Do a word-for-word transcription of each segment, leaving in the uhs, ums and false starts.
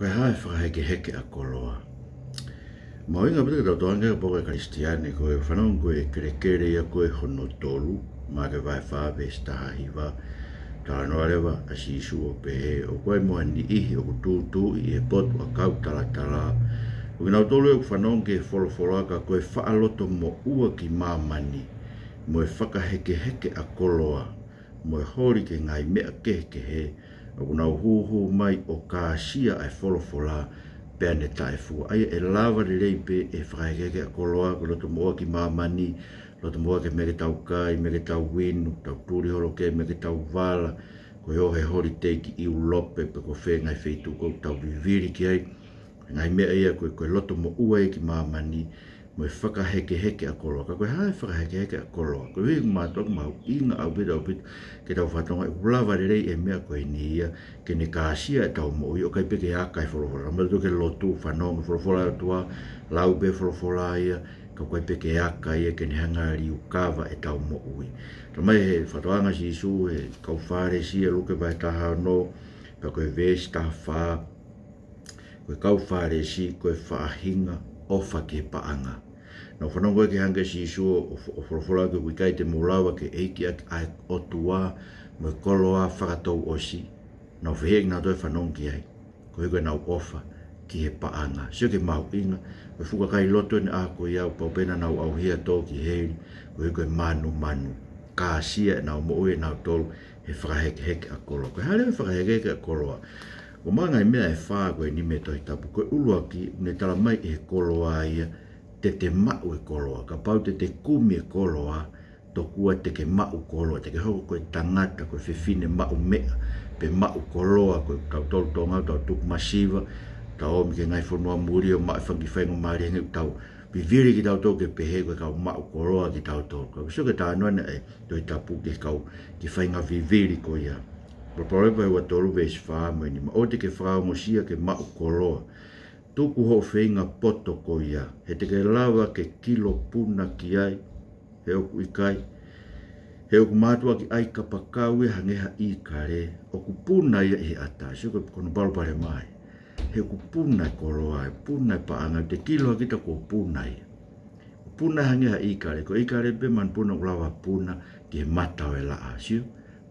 Ko e hā e fakahekeheke ʻa koloa? Mahuʻinga ʻaupito ke tau tokanga ki ai kapau ko e Kalisitiane, ko e fanongo ko e kelekele ia ko ē hono tolu, Maʻake vahe fā veesi taha hiva. Talanoa leva ʻa Sīsū ʻo pehē, ʻoku ʻi ai mo ha niʻihi ʻoku tūtuuʻi ʻi he potu ʻakau talatala, ʻo kinautolu ʻoku fanongo ki he folofola ka ko e faʻa loto moʻua ki māmani, mo e fakahekeheke ʻa koloa, mo e holi ki he ngaahi meʻa kehekehe, ʻoku nau hūhū mai ʻo kāsia ʻa e folofola, pea ne taʻefua. ʻA ia ʻe lava lelei pē ʻe he fakahekeheke ʻa koloa, ko e loto moʻua ki māmani, loto moʻua ki he meʻa ke tau kai, meʻa ke tau inu, tau tuli holo ki he meʻa ke tau vala, ko e ō he holitei ki ʻIulope, pe ko fē ngaahi feituʻu ʻoku tau vivili ki ai. Ngaahi meʻa ia ko e, ko e loto moʻua ia ki māmani, mo e fakahekeheke ʻa koloa. Ka ko e hā e fakahekeheke ʻa koloa? Koeʻuhi ʻoku mātuʻaki mahuʻinga ʻaupito, ʻaupito ke tau fakatokangaʻi ʻoku lava lelei ʻe he meʻa ko eni ia ke ne kāsia ʻetau moʻui, ʻo ʻikai pē ke aka e folofola. Ka mātuʻaki lotu, fanongo ki he folofola ʻa e ʻOtua, lau pē folofola ia, ka ʻoku ʻikai pē ke aka ia ke ne hanga ʻo liukava ʻetau moʻui. Talamai ʻe he fakatokanga ʻa Sīsū ki he kau Fālesi, ʻa Luke vahe taha ono, pea ko e veesi taha fā, ko e kau Fālesi ko e faʻahinga ʻofa ki he paʻanga. Nau fanongo ki he hanga ʻe Sīsū ʻo, ʻo folofola ʻoku ʻikai te mou lava ke ʻeiki ʻaki ʻa e ʻOtua mo e koloa fakatouʻosi. Nau fehiʻa kinautolu ʻo fanongo ki ai, koeʻuhi ko ʻenau ʻofa ki he paʻanga. Sio ki he mahuʻinga, ko e fuʻu kakai lotu ʻi he ʻaho ko ia ʻoku pau pē naʻa nau ʻauhia ʻo tō ki heli, koeʻuhi ko e mānumanu. Kāsia ʻenau moʻui ʻanautolu he fakahekeheke ʻa koloa. Ko e hā leva e fakahekeheke ʻa koloa? Ko e ngaahi meʻa ʻe fā ko eni mei he Tohi Tapu. Ko e ʻuluaki, ne talamai ʻe he koloa ia te te maʻu e koloa. Kapau te te kumi e koloa, tokua te ke maʻu koloa, te ke hoko ko e tangata, ko e fefine maʻu meʻa, pe maʻu koloa, ko kitautolu Tonga ʻoku tau tupu masiva, tau ō mai ki he ngaahi fonua muli ʻo maʻu e fanga kiʻi faingamālie, hangē ʻoku tau vivili kitautolu ke pehē ko e kau maʻu koloa kitautolu. Ka ʻoku sio ki he talanoa ʻa e Tohi Tapu ki he kau kiʻi faʻahinga vivili ko ia. Palopalema ua tolu veesi fā mo e nima: ʻOua te ke fakaongosia ke maʻu koloa. Tuku hoʻo feinga poto ko ia, he te ke lava ke kilo puna ki ai, he ʻoku ʻikai, he ʻoku mātuʻaki ʻai kapakau ia hangē ha ʻīkale, ʻoku puna ia ʻi he ʻatā. Sio ko hono palopalema ia. He ʻoku puna e koloa, ʻoku puna e paʻanga, te kilo ʻa kita kuo puna ia. Puna hangē ha ʻīkale, ko e ʻīkale pē manupuna ʻoku lava puna ki he mata ʻo e laʻā, sio?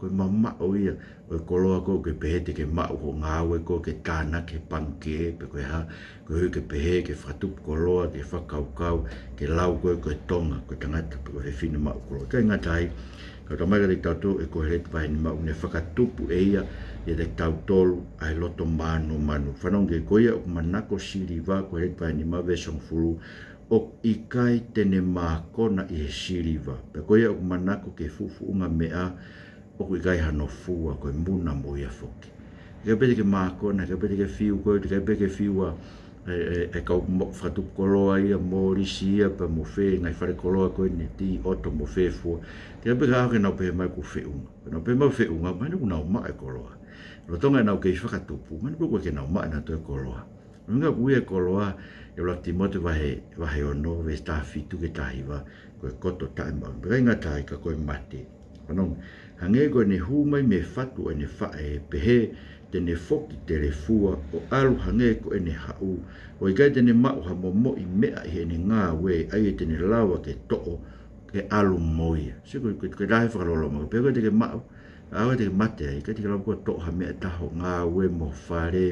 Ko e mamaʻo ia ʻo e koloa ko ē ke pehē te ke maʻu hoʻo ngāue ko ē ke tānaki he pangikē, pe ko e hā, koeʻuhi ke pehē ke fakatupu koloa, ke fakakaukau, ke lau ko ē ko e Tonga, ko e tangata, pe ko e fefine maʻu koloa. ʻIkai ngata ai, ka ʻoku talamai kiate kitautolu ʻe Koheleti vahe nima ʻoku ne fakatupu ʻe ia ʻiate kitautolu ʻa e loto mānumanu. Fanongo ki he: Ko ia ʻoku manako siliva, Koheleti vahe nima veesi hongofulu, ʻoku ʻikai te ne mākona ʻi he siliva, pea ko ia ʻoku manako ki he fuʻufuʻunga meʻa, ʻoku ʻikai hano fua, ko e muna mo ia foki. ʻIkai pē te ke mākona, ʻikai pē te ke fiu koe, ʻikai pē ke fiu ʻa e, e, e kau mo-, fakatupu koloa ia, Molisi ia, pea mo fē ngaahi fale koloa ko eni, Tī ʻOto mo fē fua. ʻIkai pē ke ʻaho ke nau pehē mai ʻoku feʻunga. Ke nau pehē mai ʻoku feʻunga, mahalo ʻoku nau maʻu e koloa. Lolotonga ʻenau kei fakatupu, mahalo ʻoku ʻikai ke nau maʻu ʻenautolu e koloa. Ngaahi ʻuhinga ʻoku ui e koloa ʻe ʻuluaki Tīmote vahe, vahe ono, veesi taha fitu ki he taha hiva, ko e koto taʻemaʻu. Pea ʻikai ngata ai ka ko e mate. Fanongo: Hangē ko ʻene hū mai mei he fatu ʻo ʻene faʻē, pehē te ne foki telefua, ʻo ʻalu hangē ko ʻene haʻu, ʻo ʻikai te ne maʻu ha momoʻi meʻa ʻi heʻene ngāue, ʻa ia te ne lava ke toʻo, ke ʻalu mo ia. Sio ko e, ko e, ko e lahi e fakaloloma, pea ko e te ke maʻu, ʻaho te ke mate ai, ʻikai te ke lava koe ʻo toʻo ha meʻa ʻe taha ʻo ngāue mo fale,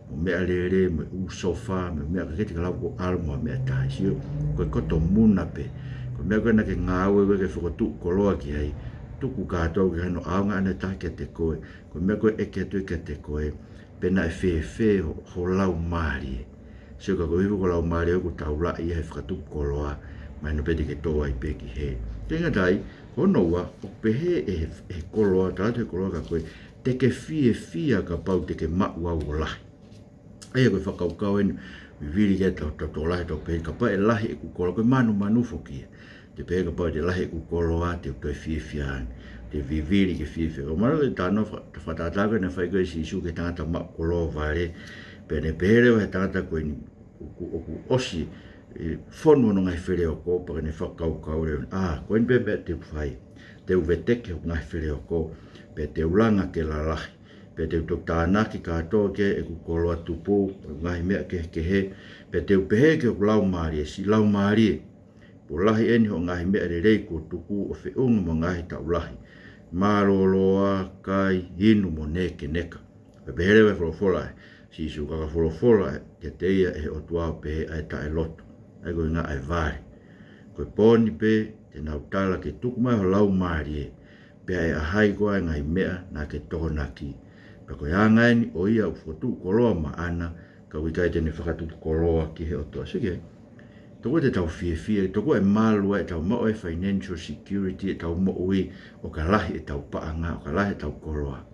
mo meʻalele, mo ʻū sofa, mo meʻa, ʻikai te ke lava koe ʻo ʻalu mo ha meʻa ʻe taha. Sio, ko e koto muna pē. Ko e meʻa ko ē naʻa ke ngāue ko ē ke fokotuʻu koloa ki ai, tuku kātoa ke hano ʻaonga ʻana ʻe taha kiate koe, ko e meʻa ko ē ʻe ʻeke atu kiate koe, pe naʻe fēfē ho, ho laumālie. Sio ka ko e hifo ko e laumālie ʻoku taulaʻi ia he fakatupu koloa, mahino pē te ke tō ai pē ki hē. ʻIkai ngata ai, hono ua, ʻoku pehē ʻe he, he koloa, tala atu ʻe he koloa kiate koe, te ke fiefia kapau te ke maʻu au ʻo lahi. ʻA ia ko e fakakaukau eni, vivili ki ai ʻetau, ʻetau tokolahi, ʻetau pehē, kapau ʻe lahi ʻeku koloa, ko e mānumanu foki ia. Te pehē kapau te lahi ʻeku koloa, te u toe fiefia ange. Te vivili ke fiefia. ʻOku mahalo ko e talanoa fa-, fakatātā ko ē naʻe fai ko ē ʻe Sīsū ki he tangata maʻu koloa vale. Pea ne pehē leva ʻe he tangata ko eni ʻoku, ʻoku ʻosi, e, fonu hono ngaahi feleoko, pea ne fakakaukau leva: ʻĀ, ko eni pē meʻa te u fai. Te u veteki hoku ngaahi feleoko, pea te u langa ke lalahi. Pea te u toki tānaki kātoa ki ai ʻeku koloa tupu, ʻeku ngaahi meʻa kehekehe, pea te u pehē ki hoku laumālie, Siʻi laumālie, kuo lahi ʻeni hoʻo ngaahi meʻa lelei kuo tuku ʻo feʻunga mo e ngaahi taʻu lahi. Mālōlō ā, kai, inu mo nēkeneka. Pea pehē leva e folofola ʻa Sīsū, ka ka folofola kiate ia ʻe he ʻOtua ʻo pehē, ʻA e taʻeloto, ʻa ia ko e ʻuhinga ʻa e vale, ko e pō ni pē te nau tala ke tuku mai ho laumālie, pea ʻe ʻahai koā e ngaahi meʻa naʻa ke tokonaki? Pea ko e anga ʻeni ʻo ia ʻoku fokotuʻu koloa maʻana, ka ʻoku ʻikai te ne fakatupu koloa ki he ʻOtua. Sio ki ai. Tokua te tau fiefia, tokua ʻe malu ai ʻetau maʻu e financial security ʻetau moʻui, ʻo ka lahi ʻetau paʻanga, ʻo ka lahi ʻetau koloa.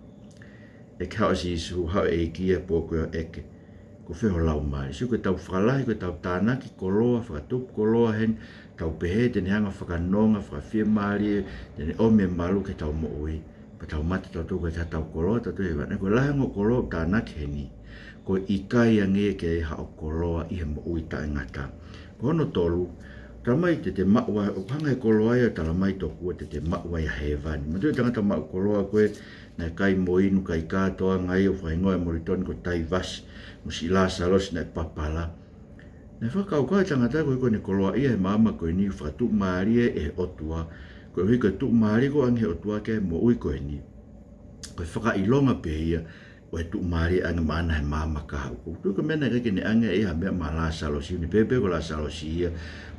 ʻEke, haʻu ʻa Sīsū, haʻu e ʻEiki ia pō ko ē ʻo ʻeke, Ko fē ho laumālie? Sio, ko ʻetau fakalahi, ko ʻetau tānaki koloa, fakatupu koloa heni, tau pehē te ne hanga ʻo fakanonga, fakafiemālie, te ne ʻomi e malu ki heʻetau moʻui. Pea tau mate tautolu, ʻikai ke ʻi ai haʻatau koloa, tautolu ʻi hēvani. Ko e lahi ange hoʻo koloa ʻoku tānaki heni, ko e ʻikai ange ia ke ʻi ai haʻo koloa ʻi he moʻui taʻengata. Ko hono tolu, talamai te te maʻu ai, ʻoku hanga ʻe he koloa ia ʻo talamai tokua te te maʻu ai ʻa hēvani. Manatuʻi e tangata maʻu koloa ko ē naʻe kai mo inu, kai kātoanga ia, ʻoku fakahingoa ʻe Molitoni ko Taivasi, mo siʻi Lāsalosi naʻe papala. Naʻe fakakaukau e tangata ko ē ko ʻene koloaʻia he maama ko eni, fakatuʻumālie ʻe he ʻOtua, koeʻuhi ko e tuʻumālie ko ē ʻoange ʻe he ʻOtua ki ai e moʻui ko eni, ko e fakaʻilonga pē ia ʻo e tuʻumālie ʻoange maʻana he maama kahaʻu. ʻOku ou tui ko e meʻa naʻe ʻikai ke ne ʻange ia ha meʻa maʻa Lāsalosi, ʻoku ne pehē pē ko Lāsalosi ia,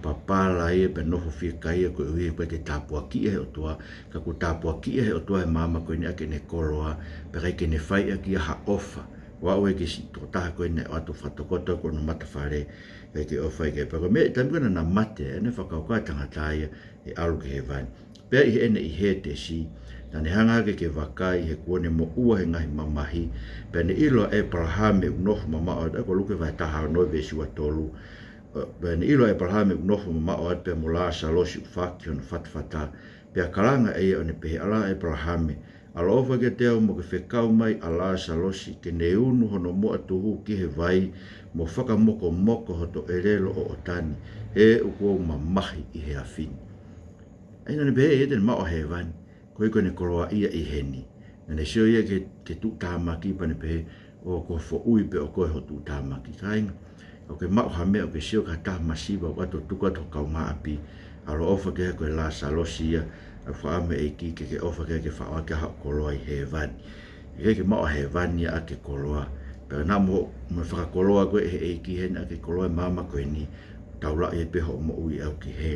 papala ia, pea nofo fiekaia, koeʻuhi he ʻikai ke tāpuakiʻi ia ʻe he ʻOtua. Ka kuo tāpuakiʻi ia ʻe he ʻOtua he maama ko eni ʻaki ʻene koloa, pea ʻikai ke ne fai ʻaki ia ha ʻofa. Ua ue ke siʻi tokotaha ko ē naʻe ʻoatu ʻo fakatokoto ko hono matafale, ʻikai ke ʻofa ia ki ai. Pea ko e meʻa, taimi ko ē naʻa na mate, ʻene fakakaukau e tangata ia ʻe ʻalu ki hēvani. Pea ʻi heʻene ʻi Hētesi, naʻa ne hanga hake ke vakai, he kuo ne moʻua he ngaahi mamahi, pea ne ʻilo ʻa ʻĒpalahame ʻoku nofo mamaʻo atu, ʻa ia ko Luke vahe taha ono veesi ua tolu. Pea ne ʻilo ʻa ʻĒpalahame ʻoku nofo mamaʻo atu, pea mo Lāsalosi ʻoku faki hono fatafata. Pea kalanga ʻe ia ʻo ne pehē, ʻAlā ʻĒpalahame, ʻaloʻofa kiate au mo ke fekau mai ʻa Lāsalosi ke ne unu hono moʻa tuhu ki he vai, mo fakamokomoko hoto ʻelelo ʻoʻota ni, he ʻoku ou mamahi ʻi he afi ni. ʻA ia naʻa ne pehē ʻe ia te ne maʻu ʻa hēvani, koeʻuhi ko ʻene koloaʻia ʻi heni. Naʻa ne sio ia ke, ke tuʻutāmaki pea ne pehē, ʻOku ou foʻui pē ʻo koe ho tuʻutāmaki. Kāinga, ʻoku ke maʻu ha meʻa, ʻoku ke sio ki ha taha masiva ʻoku ʻoatu ʻo tuku atu ho kaungāʻapi, ʻaloʻofa ke hangē ko e Lāsalosi ia, ʻa e fakaʻamu ʻe he ʻEiki ke ke ʻofa ke ke faʻo ʻaki haʻo koloa ʻi hēvani. ʻIkai ke maʻu ʻa hēvani ia ʻaki e koloa. Pea naʻa mo, mo e fakakoloa ko ē ʻe he ʻEiki heni ʻaki e koloa he maama ko eni, taulaʻi ai pē hoʻo moʻui ʻaʻau ki hē.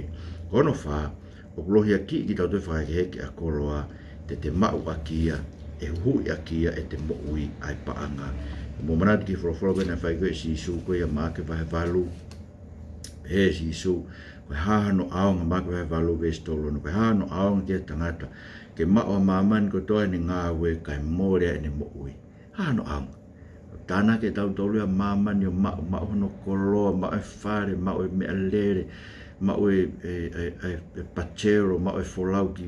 Ko hono fā, ʻoku lohiakiʻi kitautolu ʻe he fakahekeheke ʻa e koloa, te te maʻu ʻaki ia, ʻe huhuʻi ʻaki ia ʻete moʻui ʻa e paʻanga. Mou manatu ki he folofola ko ē naʻe fai ko ē ʻe Sīsū ko ia ʻia Maʻake vahe valu. Pehē ʻe Sīsū, ko e hā hano ʻaonga, Maʻake vahe valu veesi tolu ono, ko e hā hano ʻaonga ki he tangata ke maʻu ʻa māmani kotoa ʻi heʻene ngāue kae mole ʻa ʻene moʻui? Hā hano ʻaonga? Tānaki ʻe tautolu ia ʻa māmani ʻo maʻu, maʻu hono koloa, maʻu e fale, maʻu e meʻalele, maʻu e, e, e, e, e patelo, maʻu e folau ki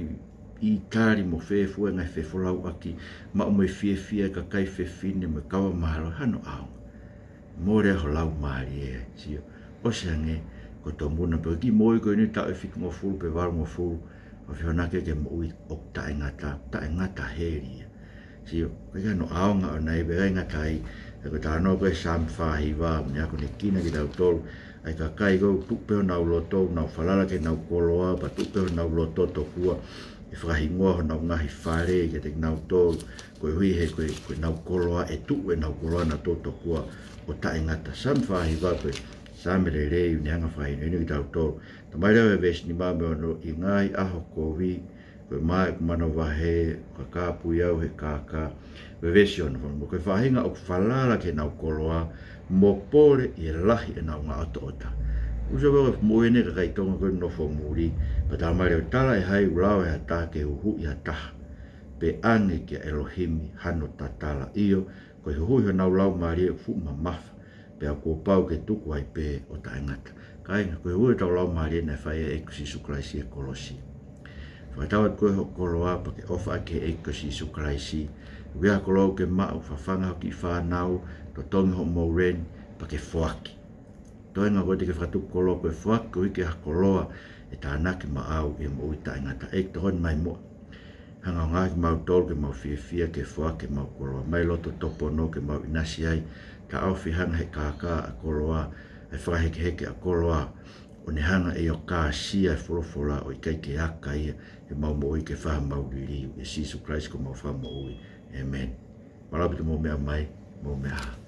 ʻĪtali mo fē fua e ngaahi fefolauʻaki, maʻu mo e fiefia e kakai fefine mo e kava mahalo, hā hano ʻaonga? Mole ho laumālie, sio. ʻOsi ange, ko e tōmuna pē, kiʻi moʻui ko eni taʻu ʻe fitungofulu pe valungofulu, ʻo fehonake ki he moʻui ʻoku taʻengata, taʻengata heli ia. Sio, ʻikai ke ʻi ai hano ʻaonga ʻoʻona ia, pea ʻikai ngata ai, ʻa ia ko e talanoa ko ē Saame fā hiva, mo ne akonekina kitautolu, ʻa e kakai ko ē ʻoku tuʻu pē honau loto, nau falala ki heʻenau koloa, pea tuʻu pē honau loto tokua ʻe fakahingoa honau ngaahi fale kiate kinautolu, koeʻuhi he ko e, ko ʻenau koloa, ʻe tuʻu ʻenau koloa ʻanautolu tokua ʻo taʻengata. Saame fā hiva ko e Saame lelei, ʻoku ne hanga ʻo fakahinohino kitautolu. Talamai leva ʻe he veesi nima mo e ono, ʻI he ngaahi ʻaho kovi, ko e mā ʻeku manavahē, ʻo ka kāpui au ʻe he kākā. Pea veesi ono, Mo ko e faʻahinga ʻoku falala ki heʻenau koloa, mo pole ʻi he lahi ʻenau ngaʻotoʻota. ʻOku sio pē ko e moʻui eni ʻa e kakai Tonga ko ē ʻoku nofo muli, pea talamai leva, Tala ʻe hai ʻoku lava ʻe ha taha ke huhuʻi ha taha, pe ʻange kia ʻElohimi hano tatala? ʻIo, ko e huhuʻi honau laumālie ʻoku fuʻu mamafa, pea kuo pau ke tuku ai pē ʻo taʻengata. Kāinga, ko e huhuʻi hotau laumālie naʻe fai ʻe he ʻEiki ko Sīsū Kalaisi ʻi he kolosi. Fakatau atu ko ē hoʻo koloa pea ke ʻofa ʻaki e ʻEiki ko Sīsū Kalaisi. ʻOku ʻi ai ha koloa ʻoku ke maʻu, fafanga ho kiʻi fānau, totongi hoʻo moureni, pea ke foaki. Toenga ko ē te ke fakatupu koloa ko e foaki, koeʻuhi ke ʻi ai ha koloa ʻe tānaki maʻau ʻi he moʻui taʻengata. ʻEiki, tokoni mai muʻa. Hanga ʻo ngaohi kimautolu ke mau fiefia, ke foaki ʻemau koloa. Mai loto topono ke mau ʻinasi ai, ka ʻoua ʻe hanga ʻe he kākā ʻa e koloa, ʻa e fakahekeheke ʻa e koloa, ʻo ne hanga ʻe ia ʻo kāsia e folofola ʻo ʻikai ke aka ia ʻi heʻemau moʻui ke fai haʻamau liliu. ʻIa Sīsū Kalaisi ko homau Fakamoʻui. ʻĒmeni. Mālō ʻaupito hoʻomou meʻa mai, mou meʻa ā.